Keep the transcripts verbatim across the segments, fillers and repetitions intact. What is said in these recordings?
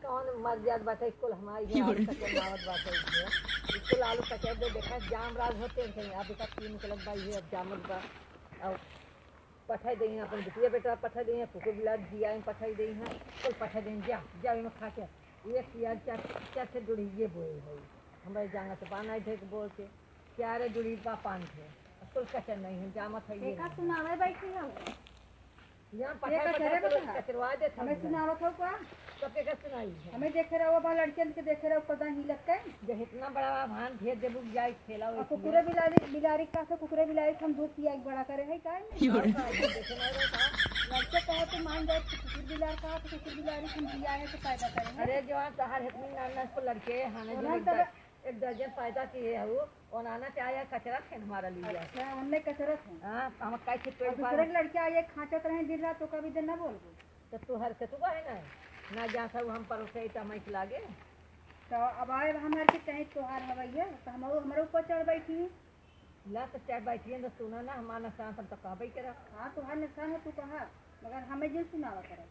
कौन मर जात बाटे, कुल हमारी है, आलू कचर लावत बाटे। कुल आलू कचर दे, देखा, जाम राज होते हैं, अब देखा, तीन निकलत बा, ये अब जामत बा। अब पठाई देई हैं, अपन बिटिया बेटा पठाई देई हैं, कुकुर बिलार जिया में पठाई देई हैं, कुल पठाई देई हैं, जा, जा, एमे खा के। ये किया, चार, चार ठे डुढ़िये बोए है, हमारे जांगा से पाना ढेक बोल के, चार डुढ़ी बा पान ठे, अब कुल कचर नहीं है, जामत है ये देखा, नहीं। सुनावे बैठी है। यहाँ ये पठाई, कचरे पठाई, बता। कचरवा देत हमें हमें। सुनावत हो का? सबके का सुनाई है? हमें देखे रहो, बा लड़कियन के देखे रहो, पता ही लगता है। जे इतना बड़ा बा, भान भेज देबू, जाई खेला और ओई कुकुरे बिलारी, बिलारी का से कुकुरे बिलारी के हम दूध पिया के बड़ा करे है, काहे नहीं? और का, देखे ना रहो का? लड़के कहे तो मान जाए, तो कुकुर बिलार का, तो कुकुर बिलारी के हम जिया है, तो पैदा करे है। अरे जवान, तहार इतनी नाना को लड़के, हाने उन्हें जो तब एक दर्जन पैदा किए हऊ, ओनाना से आया कचरा फेन हमारा लिए। अच्छा, ओन्ने कचरा फेन। हाँ, तो हम काहे से पेड़ और दूसरे के लड़के आए खांचत रहे दिन रात, तो कभी दिन ना बोलबो। तो तू हरकत हुआ है ना, ना जा सब हम परोसे तो हम ऐसे लागे। तो अब आए हम हरकत कहीं तोहार हवैया, तो हम हमरे ऊपर चढ़ बैठी। ला तो चढ़ बैठी है, तो सुना ना, हमारा नुकसान हम तो कहबे करा। हाँ, तोहार नुकसान है, तू कहा, मगर हमें जिन सुनावा करा।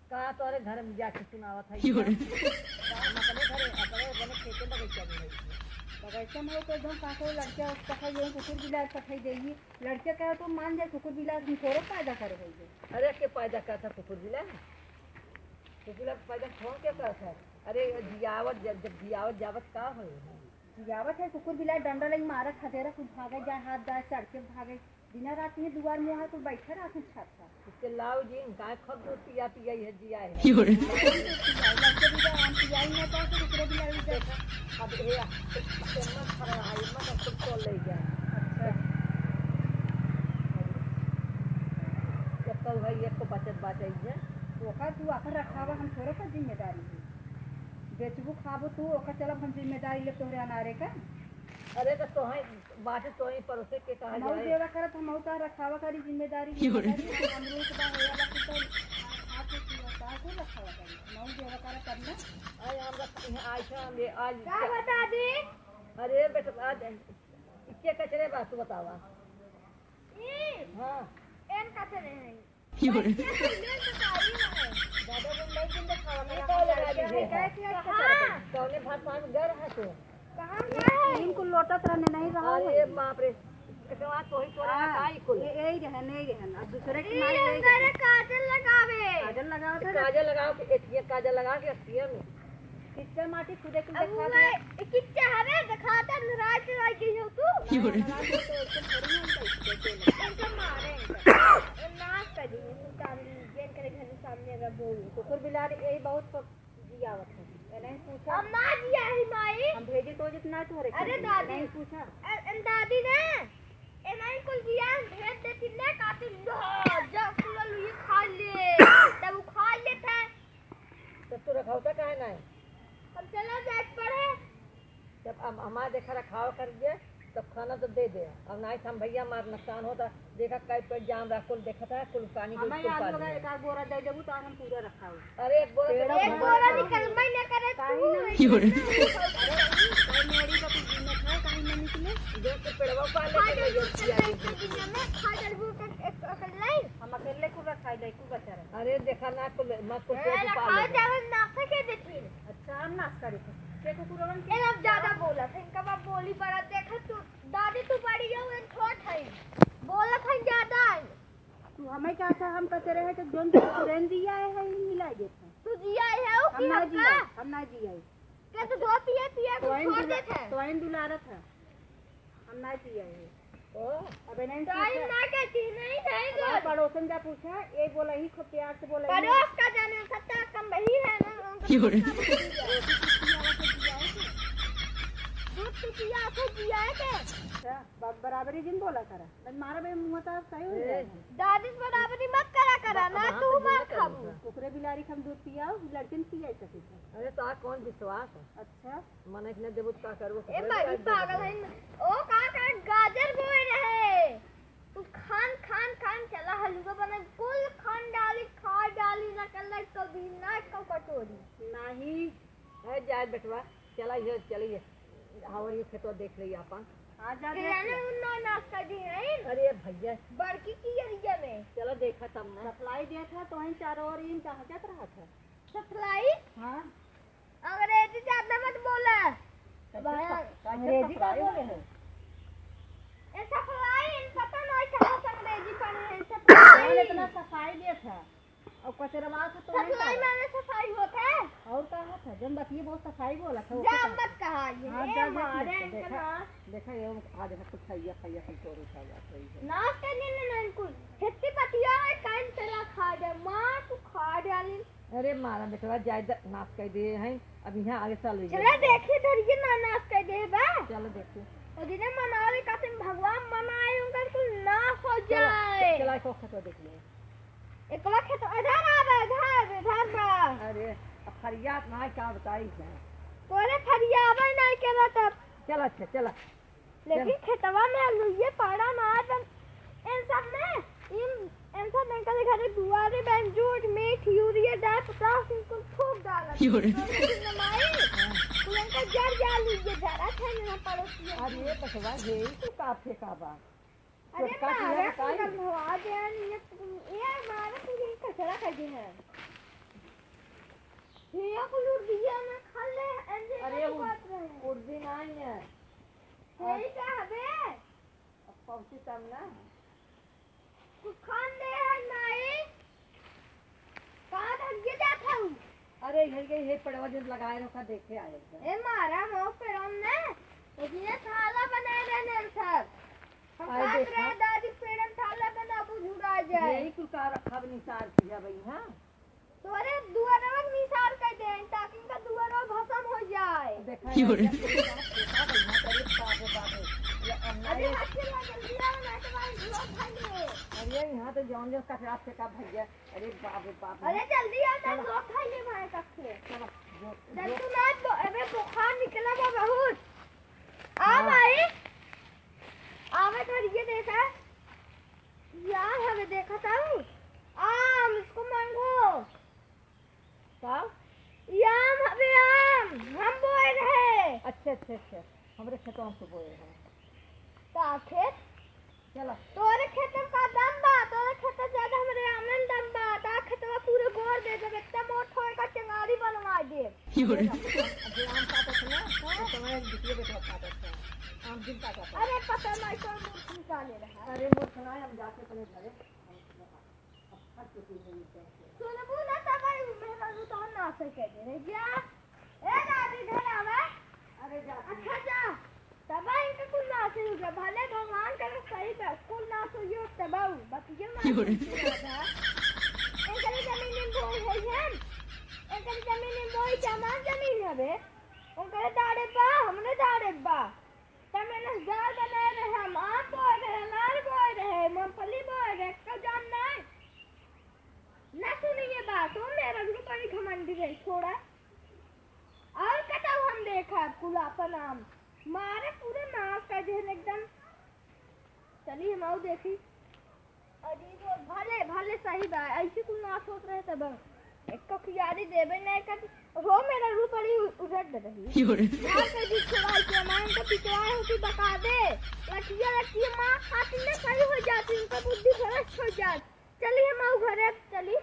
का तोरे घर में जाके सुनावत है? क्यों रे? हम अपने घरे, अपने, अपने खेते बगीचा में रही थी। बगीचा में तो एकदम का करो, लड़का पठाई देई, कुकुर बिलार पठाई देई। लड़का कहे तो मान जाए, कुकुर बिलार हम थोड़े पैदा करे होइए। अरे के पैदा करता कुकुर बिलार? कुकुर बिलार पैदा कौन के करता है? अरे जियावत, जब, जब जियावत जावत का होए? जियावत है, कुकुर बिलार डंडा लई मारा, खदेरा कुल भागे जाए, हाथ जाए, चढ़ के भागे। दिना रात में दुआर मुँह कुल बैठे रहत हैं छत पर। इसके लाओ जी, इनका खब दूध पिया पिया ये जिया है। क्यों रे? लड़के भी हम पियाई ना पाओ, तो कुकुर बिलार भी देखा। अब ये, ये मत खड़ा है, ये मत अब तुम तो ले गया। अच्छा। जब कल भाई एक को बचत बात आई है। तो ओकर तू आखिर रखावा, हम थोड़े का जिम्मेदारी है। बेचबू खाबू तू, ओकर चलब हम जिम्मेदारी ले तोहरे अनारे का। अरे तो तोहे बाटे, तोहे परोसे के कहा हमहू जाए। देवा करत, हमहू का रखावा करी जिम्मेदारी क्यों रे? लेवा करी, हम अमरूद बा, होया बा, कुछ आ, आ, कुछ बा, का कुल रखावा करी। हमहू देवा करत तब ना। अरे हमरा यहाँ आइसा, हम ये आज का बता दी? अरे बेटा, आज इक्के कचरे बा, तू बतावा। ई? हाँ। एन कचरे हैं। क्यों रे? कौने भाषा में गर है तू? इनको लोटत रहने नहीं रहा अरे है। बाप रे, एकवा तोही तोरा हाँ, का ई कुल? ये, यही रहन, यही रहन। अब दूसरे की मार यही अंदर रहन। काजल लगावे। काजल लगावत है ना? काजल लगाओ के, एथिया काजल लगा के अखिया में। किच्चा माटी खुदे कुल अब देखा वो दिया। ए किच्चा हवे, देखाता नाराज हो गई हो तू। क्यों रे? नाराज हो तो ऐसे थोड़ी हम बैठ के खेलें। इनका मारे इनका। ए, नाश कर दी, तू काम ली, जेन करे घर के सामने अगर बोल। कुकुर बिलार यही बहुत प-, जियावत है। ए, नहीं पूछा। अब ना जिया ही माई। हम भेजे तो जितना तोहरे अरे खेत में। दादी। नहीं पूछा। ए, ए, दादी ने, ए, नहीं कुल जिया, भेज देती ने, काटी, लो, जब कुल लुई खा ले, तब वो खा लेता है। तब तू रखौता काहे ना है? हम चला जाए पढ़े। जब हम, हमार देखा रखाव कर दे, तब खाना तो दे दे। और नाहीं तो हम भैया हमार नुकसान होता। देखा कई पे जाम रहा, कुल देखत है, कुल पानी के हमें कुल आलू पानी लगा है। एक आध बोरा दे देबू तो हम पूरा रखाऊ। अरे एक बोरा तो पेड़ा एक भर बोरा रखाऊ। निकल मैं ना करे काहे तू। ना? क्यों रे? अरे, अरे, मेरी का कुछ जीना था, काहे ना निकले? जो तो पेड़वा पा ले, खा तो ले, जो जो किया खा ले। दुनिया में खा जल भूख एक अकल नहीं। हम अकेले को रखा ले, को बचा रहे। अरे देखा ना, कुल, मत कुल ए, पेट रखा पाले। जावे, नाश्ता के देती। अच्छा, हम नाश्ता करे थे। के कुकुरवन के ए, अब ज्यादा बोला था, इनका बाप बोली बड़ा देखा तू, दादी तू बड़ी हो, इन छोट है। बोला था ज्यादा है। तू हमें क्या था, हम कचरे हैं, तो जोन तो कुकुरन दिया है, है, ही मिला देता। तू जिया है, वो हम की ना हमका? जिया, हम ना जिया है। क्या तू दो पिए, पिए को तोइन छोड़ दुला-, देता है? तोइन दुलारत है। हम ना जिया है। ओ। अबे नहीं टाइम पूछा। ना कहती, नहीं, नहीं अब दो। पड़ोसन जा पूछा, ये बोला ही खूब प्यार से बोला ही। पड़ोस का जाने सत्ता कम वही है ना, उनका क्यों रे? दूध तो पिया, तो जिया है क्या? दूध तो पिया, तो जिया है क्या? अच्छा, ब-, बराबरी जिन बोला करा। मैं मारा बे मुँह तो सही हो ए। जाए। दादी से बराबरी मत करा करा बा-, ना, बाप तू जिन मार करा खाबू। करा। कुकुरे बिलारी के हम दूध पियाओ, लड़किन पिया सके थे। अरे तो आ कौन विश्वास है? अच्छा। मने के न देबू त का करबू? ए कुकुरे भाई बिलारी दे पागल देबू। है न। ओ का का गाजर बोए रहे। तू खान, खान, खान चला हलुआ बना, कुल खान डाली, खा डाली, ना कल कभी ना कल कटोरी। नहीं। ए, जाए बेटवा, चला ये, चला ये। हमार ये खेतवा देख ले आपन। हाँ, जा देख किराना ले। उन्ना नाश्ता दी है। अरे भैया। बड़की की एरिया में। चला देखा तब ना। सप्लाई दिया था, तो वहीं चारों ओर इन कहाँ जात रहा था? सप्लाई? हाँ। तेरा माँ से तो नहीं सफाई कहा। माने सफाई होत है। और का होत है? जौन बतिये बहुत सफाई बोलत है, जा ओके मत कहा। कहा ये, हाँ, ए जा, जा, मारे जा, इनका देखा, ना। देखा, ये आज है कुछ फैया, फैया कुल चोर उठा जात रही है। नाश कर देने ना इनको। खेती पतिया है, कान चला खा दे, माँ तू खा डाली। अरे मारा बेटवा, जाए द-, नाश कर दिए हैं, अब यहाँ आगे चल रही है। चला देखिए, धरिए ना नाश कर दे बा। चलो देखिए। और जिन्हें मनावे का तुम भगवान मनाए, उनका कुल नाश हो चला, जाए। चला, एक और खतवा देख लिए। एकवा खेत इधर आवे, इधर, इधर बा। अरे, अब फरियाद ना का बताई है। तोरे फरियावे नहीं केला तब। चल अच्छा, चल। लेकिन चल। खेतवा में अलुइये पाड़ा मार बन। इन सब में, इन, इन सब में कल घरे दुआरे बन जूट, मीठ, यूरिया, डाई, पोटाश, इनको फूक डाला। यूरिया। तो इनकी नमाई, तो इनका जर जा लीजिए, जरा थे ना पड़ोसिया। अरे, बचवा, ये तो काफे का बा। अरे छोटका मारा, चूल्हा बताई। पूरा भवा दे, ये, ये मारा, पूरी कचरा कर दे है। ये कुल उर्दिया में खा ले, अंधेरा अरे की उ-, बात रहे। उर्दी नहीं है। यही का हबे? अब पहुंची तब ना। कुछ खान दे है नहीं। कहाँ धर के जात हऊ? अरे, यही, यही, यही पड़वा जो लगाए रखा, देखे आए एकदम। ए मारा, मऊ पेड़न ने, इसलिए थाला बनाए रहने सब। हम आए खात देखा। रहे, दादी पेड़न थाला बना, बुझुरा जाए। यही कुल का रखा बनी सार किया भाई, हाँ? तोरे दुआरवा के निशान कर दे, ताकि इनका दुआरवा भस्म हो जाए। देखा, क्यों रे? ये देखा, देखा, देखा, अरे बाप रे, बाप रे। ये अन्ना अरे ये हाथ से लगा, जल्दी आओ, ना तो भाई, लोग भाग गए। अरे यहाँ तो जौन जौन कचरा फेंका भैया। अरे बाप रे बाप रे। अरे जल्दी आ, मैं चलो। लोग खाइए भाई तक से। चलो, जो, जब जो तू ना बो-, अबे बुखार निकला बा बहुत। आ हाँ। भाई, आवे घर ये देखा। यार हमें देखा था वो। आम, इसको मांगो। का? ये आम हवे आम, हम बोए रहे। अच्छा, अच्छा, अच्छा। हमरे खेतवा से बोए रहे। का खेत? चला। तोरे खेत में का दम बा? तोरे खेत में ज्यादा हमरे आम में दम बा। ता खेतवा पूरे गोर दे देबे, इतना मोट होए का चंगारी बनवा दे। यो रे। जे आम काटत ना, हाँ। तो तुम्हारे दूसरे बेटवा काटत है। आम जिन काटत है। अरे पता नहीं कौन मूर्ख निकाले रहा। अरे मूर्ख ना, हम जाके अपने घरे। सुनबू ना तब आई मेहरारू तोहर नासे के दे रे जा। ए दादी घर आवे। अरे जा। अच्छा जा। तब आई इनके कुल नासे हो गया। भले भगवान करे सही बा, कुल नास हो गयो तब आऊ। बतिये ना क्यों रे? सुनती ना जा। इनके जमीन में बोई है हम। इनके जमीन में बोई के हमार जमीन हवे। उनके दाड़े बा, हमने दाड़े बा। तब मैंने जाल बनाए रहे, हम आम बोए रहे, अनार बोए रहे, मूंगफली बोए रहे, का जान नहीं? ना सुनिए बात, वो मेरा गुरु बड़ी घमंडी रही, छोड़ा। और कतऊ हम देखा कुल आपन आम, मारे पूरे नाश कर देहन एकदम। चली हम आऊ देखी। अरे वो भले, भले सही बा, ऐसे कुल नाश होत रहे तब। एक तो खियारी देबे नहीं कर, हो मेरा रू बड़ी उ-, उजड़ दे रही। यो रे। मार के भी छुड़ाई के, मार के पिटवाए हो कि बका दे। लठिया, लठिया मार खातिर ना सही हो जाती, उनका बुद्धि भ्रष्ट हो जात। चली हम आऊ घरे, चली।